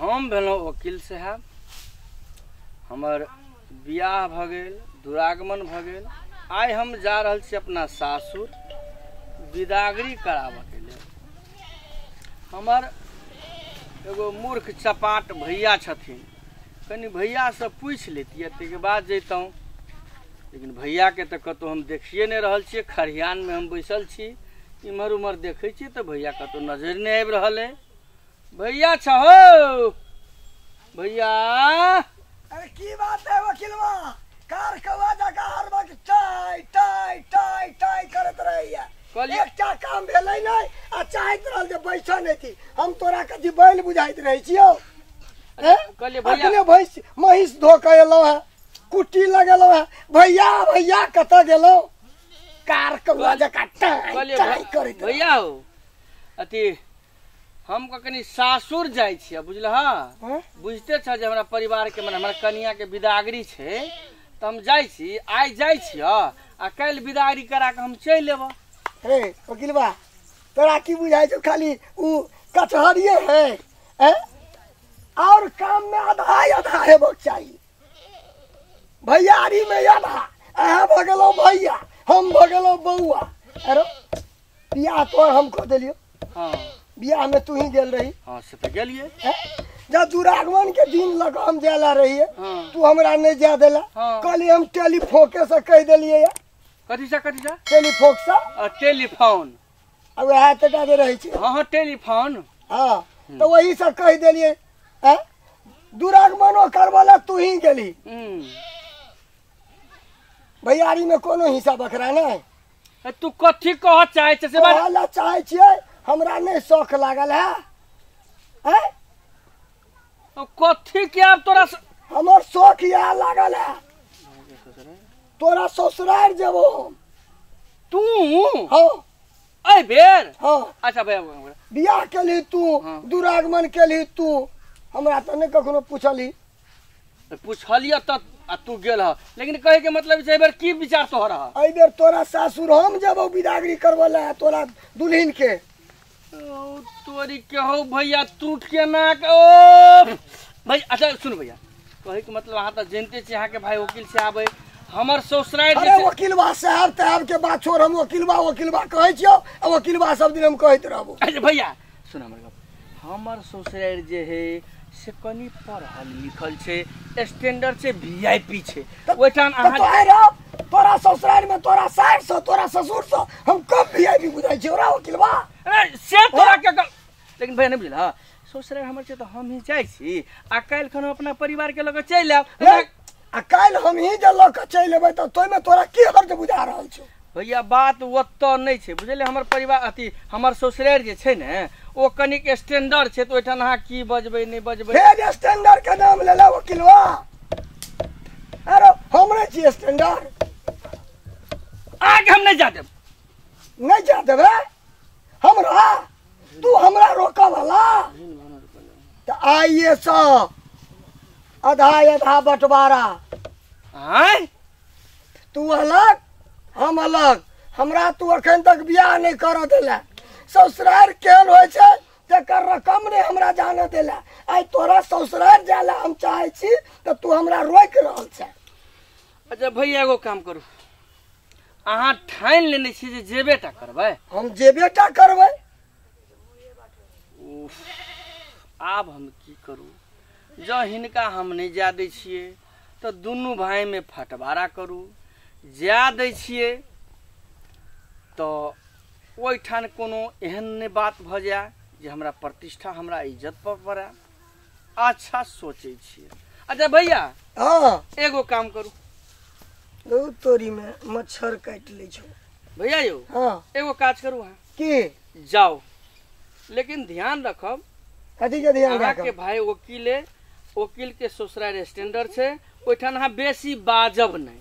हम भेलहुँ वकील साहब। हमर बियाह भऽ गेल, दुरागमन भऽ गेल। आइ हम जा रहल छी अपना सासुर बिदागरी कराबऽके लेल। हमर एगो मूर्ख चपाट भैया छथिन, कनि भैयासँ पूछि लेतियै ताहिके बाद जैतहुँ, लेकिन भैयाके तऽ कतहु हम देखिए नहि रहल छियै। खरिहानमे हम बैसल छी, इम्हर उम्हर देखै छियै तऽ भैया कतहु नजरि नहि आबि रहल अइ। भैया छहो भैया? अरे की बात है वकीलवा, कार कौआ जकाँ हर वक्त टाइ टाइ टाइ टाइ करैत रहैया। एकटा काम भेलै नहि आ चाहैत रहल जे बैसल नहि थी। हम तोरा कथी बैल बुझाइत रहै छियौ? अखने भैंस महींस धो कऽ एलहुँ हेँ, कुट्टी लगेलहुँ हेँ। भैया भैया कतऽ गेलहुँ? कार कौआ जकाँ टाइ टाइ करैत। भैया हो, अथी हम कनि सासुर जाइ छियै, बुझलह? बुझते छ जे हमरा परिवार के मने हमरा कनिया के बिदागरी छै, तऽ हम जाइ छी, आइ जाइ छियै आ काल्हि बिदागरी करा कऽ हम चलि एबऽ। हे वकीलबा, तोरा की बुझाइ छौ खाली उ कचहरिये है? हैं? और काम में आधा आधा हेबक चाही। भैयारी में आधा, अहाँ भऽ गेलहुँ भैया, हम भऽ गेलहुँ बौआ। अरे बियाह तोहर हम कऽ देलियौ। हाँ। बियाह में तू ही गेल रही। हाँ से तऽ गेलियै। जब दुरागमन के दिन लग हम जाय ला रहियै, हाँ। तू हमरा नहीं जाय देला। हाँ। कहली हम टेलीफोके से कहि देलियै। कथी से? कथी से? टेलीफोक से। टेलीफोन। आ वएह तऽ जे रहै छै। हाँ हाँ टेलीफोन। हाँ तऽ वही से कहि देलियै। दुरागमनो करबऽ ला तू ही गेली। भैयारी में कोनो हिस्सा बकरा नहीं। तू कथी कह चाहे छै से बात? कहऽ ला चाहै छियै, हमरा नहीं शौक लागल है। कथी के आब तोरा? हमर शौक इएह लागल है, तोरा ससुरार जेबो हम। तू? हाँ। एहि बेर? हाँ। अच्छा भैया, बियाह केलही तू, दुरागमन केलही तू, हमरा तऽ नहि कखनो पूछलही। पूछलियै तऽ तू गेल ह, लेकिन कहे के मतलब छै एहि बेर की विचार तोहर ह? एहि बेर तोरा सासुर हम जेबौ बिदागरी करबऽ ला, तोरा दुल्हिन के। ओ तोरी के हो भैया, टूट के नाक। ओ भैया अच्छा सुन भैया, कहे के मतलब अहाँ तऽ जानते छी अहाँके भाई वकील से आबै, हमर ससुरारि। अरे वकीलबा साहब ताहब के बात छोड़, हम वकीलबा वकीलबा कहै छियौ आ वकीलबा सब दिन हम कहैत रहबो। अच्छा भैया सुन हमर गप, हमर ससुरारि जे है से कनि पढ़ल लिखल छै, स्टैंडर्ड छै, वीआईपी छै। ओहिठाम अहाँ तोरा ससुरारि में तोरा सारि से तोरा ससुर से हम कम वीआईपी बुझाइ छियौ रा वकीलबा? अरे से तोरा के, लेकिन भैया नहि बुझलह, ससुरारि हमर छै तऽ हम ही जाइ छी आ काल्हि खन अपना परिवार के लऽ कऽ चलि आयब। आ काल्हि हम ही जे लऽ कऽ चलि एबै तऽ तोहिमे तोरा की हर्ज बुझा रहल छौ? भैया बात ओतऽ नहि छै, बुझलियै? हमर परिवार अथी हमर ससुरारि जे छै ने ओ कनिक स्टैंडर्ड छै, तऽ ओहिठाम अहाँ की बजबै नहि बजबै। फेर स्टैंडर्ड के नाम लेला वकीलवा? अरे हम नहि छी स्टैंडर्ड। आगे हम नहि जा देब। नहि जा देबै हमरा? तू हमरा रोकऽ वाला? तऽ आइए सँ आधा आधा बंटवारा। आँय? तू अलग हम अलग। हमरा तू अखन तक बियाह नहि करऽ देला। ससुरारि केहन होइ छै तकर रकम नहि हमरा जानऽ देला। आइ तोरा ससुरारि जाय ला हम चाहै छी तऽ तू हमरा रोकि रहल छै। अच्छा भैया एगो काम करू, अहाँ ठानि लेने छी जे जेबे टा करबै? हम जेबे टा करबै। आब हम की करू? जँ हिनका हम नहि जाय दै छियै तऽ दुनू भाइमे फटवारा करू, जाय दै छियै तऽ ओहिठाम कोनो एहन नहि बात भऽ जाय जे हमरा प्रतिष्ठा हमरा इज्जत पर पड़य। अच्छा सोचै छियै। अच्छा भैया हाँ एगो काम करू। तोरी में मच्छर काटि लै छौ। भैया यौ हाँ एगो काज करू अहाँ। की? जाउ, लेकिन ध्यान रखब। कथी के ध्यान रखब? अहाँके भाई वकील है, वकील के ससुरारि स्टैंडर्ड छै, ओहिठाम अहाँ बेसी बाजब नहि।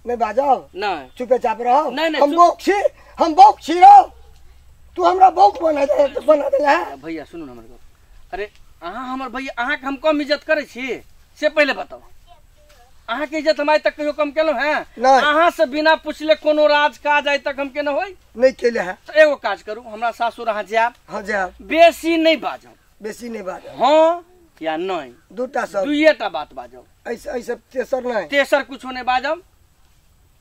नहि बाजब? नहि। चुपेचाप रहब? नहि नहि। हम बौक छी, हम बौक छी रौ, तू हमरा बौक बना देला। भैया सुनू हमर गप। अरे अहाँ हमर भैया, अहाँके हम कम इज्जत करै छी से पहिले बताउ। अहाँके इज्जत हम आइ तक कहियो कम केलहुँ हैं? अहाँ से बिना पूछले कोनो राज काज आइ तक हम केने होइ? नहि केले हैं। तऽ एगो काज करू, हमरा सासुर अहाँ जायब। हाँ जायब। बेसी नहि बाजब। बेसी नहीं बाजब। हाँ या नहीं, दूटा शब्द, दुइएटा बात बाजब। ऐसे ऐसे तेसर नहीं, तेसर कुछो नहीं बाजब।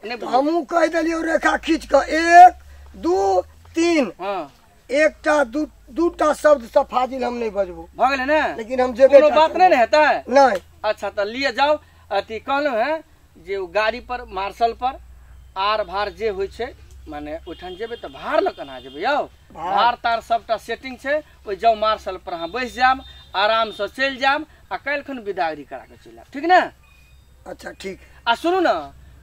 हमहूँ कह दिलियो रेखा खींच के 1 2 3। हाँ एकटा दूटा शब्द सब फाजिल हम नहीं बजबो। भऽ गेलै ने? लेकिन हम जेबे, कोनो बात नहीं ने हेतै? नहीं। अच्छा तऽ लिए जाउ। अथी कहलहुँ हेँ जे ओ गाड़ी पर मार्शल पर आर भार जे होइ छै, माने ओहिठाम जेबै तऽ भार लऽ कऽ अहाँ जेबै यौ, भार तार सबटा सेटिंग छै। ओहि जाउ मार्शल पर अहाँ बैस जायब, आरामसँ चलि जायब आ काल्हिखन विदागरी करा कऽ चलि आयब, ठीक ने? अच्छा ठीक। आ सुनू ने,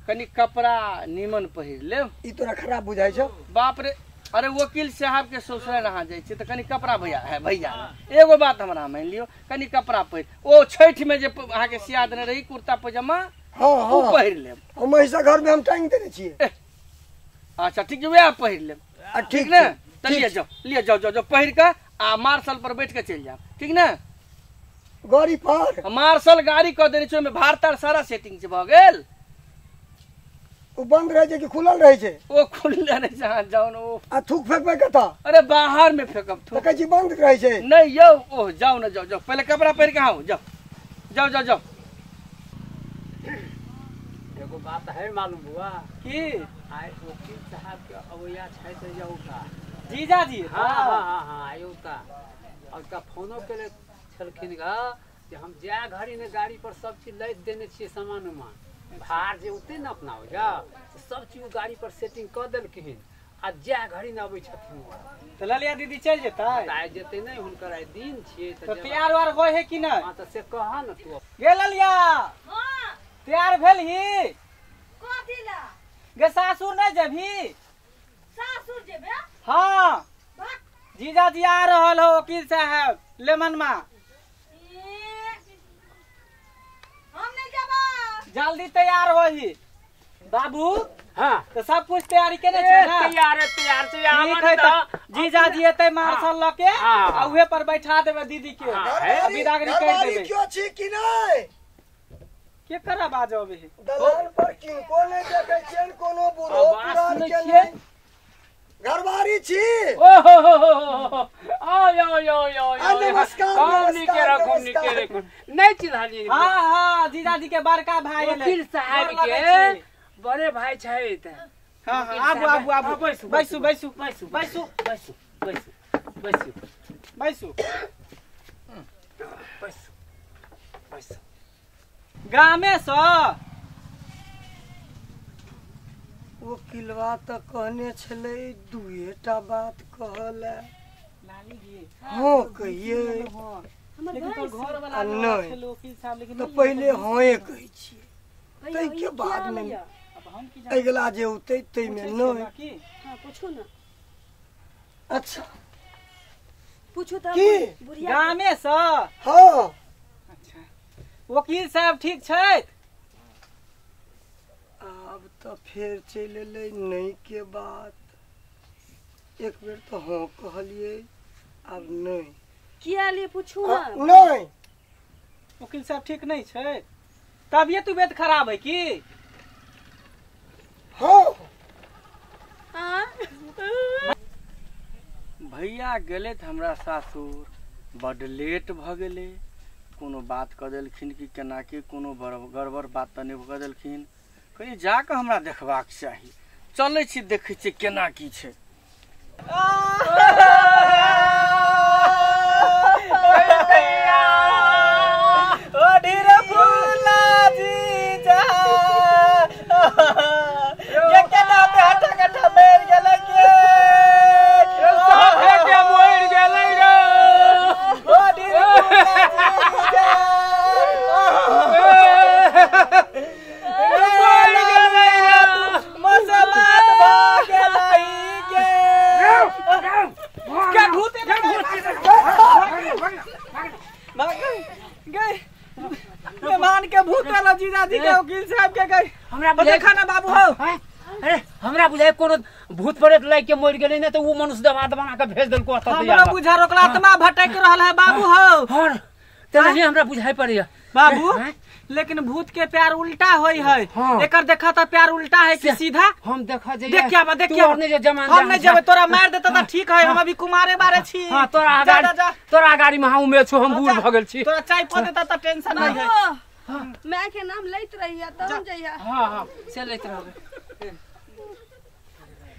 कनि कपड़ा नीमन पहिर लेब। ई तोरा खराब बुझाइ छौ? बाप रे, अरे वकील साहब के ससुराल अहाँ जाइ छियै तऽ कनि कपड़ा भैया है भैया एगो बात हमरा मानि लियौ, कनि कपड़ा पहिर, ओ छठि में जे अहाँके सिया देने रही कुर्ता पैजामा, हाँ ओ हाँ पहिर लेब। हम महिषा घर में हम टांग देने छियै। अच्छा ठीक छै, वएह पहिर लेब। आ ठीक ने? तऽ लिए जाउ, लिए जाउ, जाउ जाउ पहिर कऽ आ मार्शल पर बैठ कऽ चलि जायब, ठीक ने? गाड़ी पर मार्शल गाड़ी कऽ देने छै, ओहिमे भार तार सारा सेटिंग छै, भऽ गेल। ओ बंद रहे छै कि खुलल रहे छै? ओ खुलल रहे छै, अहाँ जाउ ने। ओ आ थूक फेकबै कतऽ? अरे बाहर में फेकब थूक। तऽ कहै छी बंद रहे छै। नहीं यौ, ओह जाउ ने, जाउ जाउ, पहिले कपड़ा पहिर के आउ, जाउ जाउ जाउ जाउ। एगो बात है मालूम बुआ की? आइ वकील साहब के अबैया छै तऽ यौता जीजाजी। हाँ हाँ हाँ हाँ अयौता। और का फोनो केले छलखिन गा जे हम जा घड़ी ने गाड़ी पर सब चीज लैत देने छियै सामान उमान, भार जे उते ने अपना हो जा सब चीज गाड़ी पर सेटिंग कऽ देलखिन आ जा घड़ी ने अबै छथिन। तऽ ललिया दीदी चलि जेतै? आइ जेतै नहि, हुनकर आइ दिन छियै। तऽ तैयार उयार होइ है कि नहि? हाँ तऽ से कह न तू। गे ललिया, तैयार भेलही? कथी ला? गे सासुर नहि जेबही? सासुर जेबे? हाँ जीजाजी आ रहल हो वकील साहब लेमनमा। हम नहीं जेबा। जल्दी तैयार होही बाबू। हाँ तो सब कुछ तैयारी केने छै ना? तैयार है, तैयार छै। ठीक है तऽ जीजाजी एतै मार्शल लऽ के आ उहे पर बैठा देबै दीदी के, आ विदागरी कर देबै। क्यों छी कि नहीं? के करा बाजो अभी? दलान पर किनको नहीं देखै छियनि, कोनो बूढ़ो पुरान के नहीं। घरवारी छी। ओ हो हो हो, आओ यो यो यो यो, नमस्कार नमस्कार नमस्कार। नहीं चिन्हलियै? हाँ हाँ जीजाजी के बड़का भाई वकील साहब के बड़े भाई छथि। हाँ हाँ आबू आबू आबू, बैसू बैसू बैसू बैसू बैसू बैसू बैसू बैसू बैसू बैसू बैसू। गामे सँ वकीलवा तऽ कहने छलै दुएटा बात कहल। हाँ कहिए नहीं तऽ पहिले हाँ कहै छियै, ताहिके बादमे अगिला जे औतै ताहिमे नहीं। पूछू ना। अच्छा पूछू तऽ की? गामे सँ? हाँ। अच्छा वकील साहब ठीक छथि? आब तऽ फेर चलि एलै नहीं के बात। एक बेर तऽ हाँ कहलियै, आब नहीं। किया लिए पूछू ना? नहीं वकील साहब ठीक नहीं छै? तबियत उबियत खराब है की? हाँ। भैया गेलै तऽ हमरा सासुर बड लेट भऽ गेलै। कोनो बात कऽ देलखिन कि केना की, कोनो गड़बड़ बात तऽ नहि कऽ देलखिन। कनि जाकऽ हमरा देखबाक चाही। चलै छी देखै छियै केना की छै। जीजाजी के वकील साहब के गई हमरा देखा ना बाबू हो। अरे हमरा बुझाय कोनो भूत प्रेत लाग के मर गेलै ने, तऽ उ मनुष्य दवा बना के भेज देलको। हमरा बुझा रोकला आत्मा भटक रहल है बाबू हो। हां तऽ हमरा बुझाय पड़ैया बाबू। लेकिन भूत के प्यार उल्टा होई है। एकर देखा त प्यार उल्टा है कि सीधा? हम देखा जे देख क्या बा, देख क्या नहीं जो जमान हम नहीं जेबै, तोरा मार देता त ठीक है, हम अभी कुमारे बारे छी। हां तोरा गाड़ी, तोरा गाड़ी में हम उमे छु, हम बूढ़ भ गेल छी, तोरा चाय प देता त टेंशन नहीं है। मैं के नाम लैत रहिया त हम जइया। हां हां से लैत रहबे।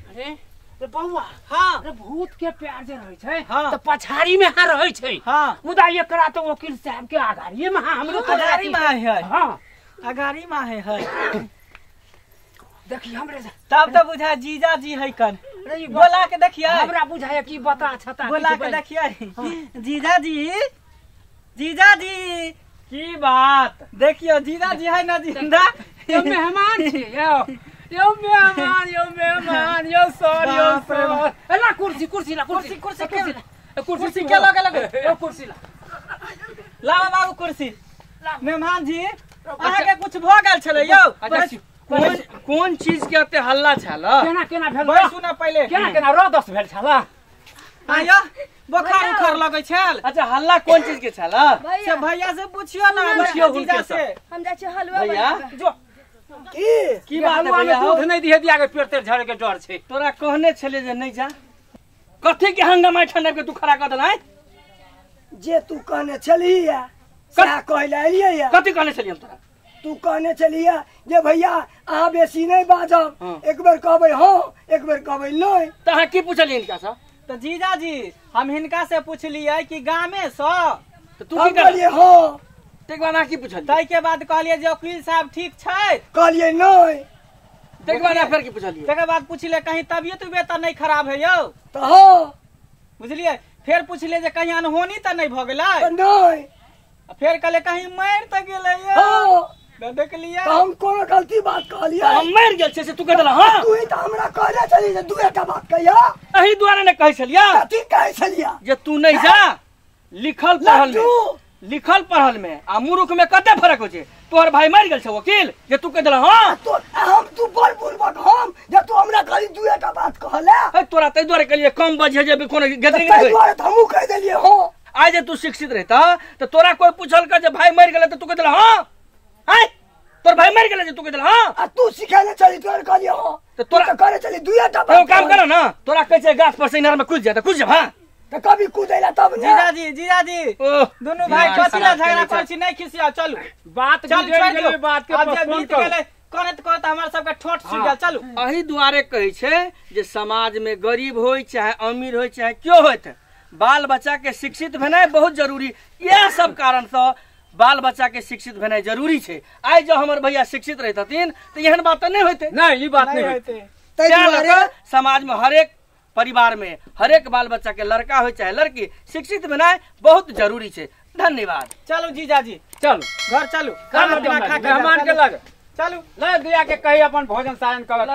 अरे रे बौआ, हां रे भूत के प्यार जे रहै छै हाँ। त पछाड़ी में हां रहै छै। हां मुदा एकरा त वकील साहब के आगाड़िए में हां हमरो त अगाड़ी में है। हां अगाड़ी में है। देखी हमरे तब त बुझा जीजा जी है कन, बोला के देखिए, हमरा बुझाया कि बता छता बोला के देखिए। जीजा जी, जीजा जी की बात, देखियो जीजा जी है ना जिंदा, यो मेहमान छी, यो यो मेहमान, यो मेहमान, यो सर, यो सर। ला कुर्सी, कुर्सी ला, कुर्सी, कुर्सी कुर्सी कुर्सी के लगे लगे, यो कुर्सी ला, लावा बाबू कुर्सी। मेहमान जी अहाँ के कुछ भ गेल छलै यौ? कौन कौन चीज के एते हल्ला छल? केना केना भेल बैसू ना पहिले, केना केना रदस भेल छल? आयो बोखार उखार लगै छल। अच्छा हल्ला कोन चीज के छल से भैया से पुछियो ना, पुछियो हुनके से। हम जाइ छी हलवा बनाबे। जो की बात है भैया, दूध नहीं दिहे दिया के पेट तेर झड़े के डर छै। तोरा कहने छले जे नहीं जा, कथी के हंगामा ठंडा के तू खड़ा कर देला? जे तू कहने छलिया सएह कहले एलियै। कथी कहने छलियै हम तोरा? तू कहने छलिया जे भैया अहाँ बेसी नहीं बाजब, एक बेर कहबै हाँ एक बेर कहबै नहीं। त अहाँ की पुछलियै हिनका से? त जीजा जी हम हिनका से पुछलियै कि गामे सँ, त तू की कहलियै? हाँ। तै के बाद अहाँ की पुछलियै? तै के बाद कहलियै जे वकील साहब ठीक छै, कहलियै नहीं। तै के बाद अहाँ फेर की पुछलियै? तकर बाद पुछलियै कहीं तबियत उबियत त नहीं खराब है यौ? त हाँ। बुझलियै? फेर पुछलियै जे कहीं अनहोनी त नहीं भ गेलै? नहीं। फेर कहलियै कहीं मरि त गेलै यौ? देखलियै हम कोनो गलती बात कहलियै? हम मरि गेल छै से तू कह देला? हां तू ही त हमरा कहले छली जे दुए टा बात कहिया, एही दुआरे ने कहै छलियै। कथी कहै छलियै? जे तू नहीं जा, लिखल पढ़ल में, लिखल पढ़ल में आ मूर्ख में कते फर्क होइ छै। तोहर भाई मरि गेल छै वकील, जे तू कह देला? हां तो हम तू बड़ बुड़बक, हम जे तू हमरा खाली दुए टा बात कहले। हे तोरा तै दुआरे कहलियै कम बजिहे जे कोनो गदरिंग नै होय, तै दुआरे त हमहूँ कह देलियै। हां आइ जे तू शिक्षित रहता त तोरा कोई पूछलक जे भाई मरि गेलै त तू कह देला हां? आइ तोर भाई मरि गेलै जे तू कह देला हां? आ तू सिखेले चली तोर कहलियै हां, त तोरा त करे चली दुए टा बात। एगो काम कर ना, तोरा कहै छै गाछ पर से इनार में कूद जा त कूद जा। हां त कभी कूदैला तब ने। जीजा जी, जीजा जी दुनू भाई कथी ला झगड़ा करै छी? नहीं खिसियाओ, चलू बात गुजरि गेलै, बात के पोस्टपोन करू। करैत करैत हमर सबके ठोठ सुखि गेल। चलू एही दुआरे कहै छै जे समाज में गरीब होय चाहे अमीर होय चाहे क्यों होय, बाल बच्चा के शिक्षित भेनाइ बहुत जरूरी। इएह सब कारण सँ बाल बच्चा के शिक्षित भेनाइ जरूरी छै। आइ जँ हमर भैया शिक्षित रहितथिन त एहन बात त नहीं होइतै। नहीं, ई बात नहीं होइतै। तै दुआरे समाज में हरेक परिवार में हरेक बाल बच्चा के लड़का हो चाहे लड़की शिक्षित भेनाइ बहुत जरूरी छै। धन्यवाद। चलू जीजाजी, चलू घर चलू, खाना पीना खा के मेहमान के लग चलू, ल दिया के कही अपन भोजन साजन कर।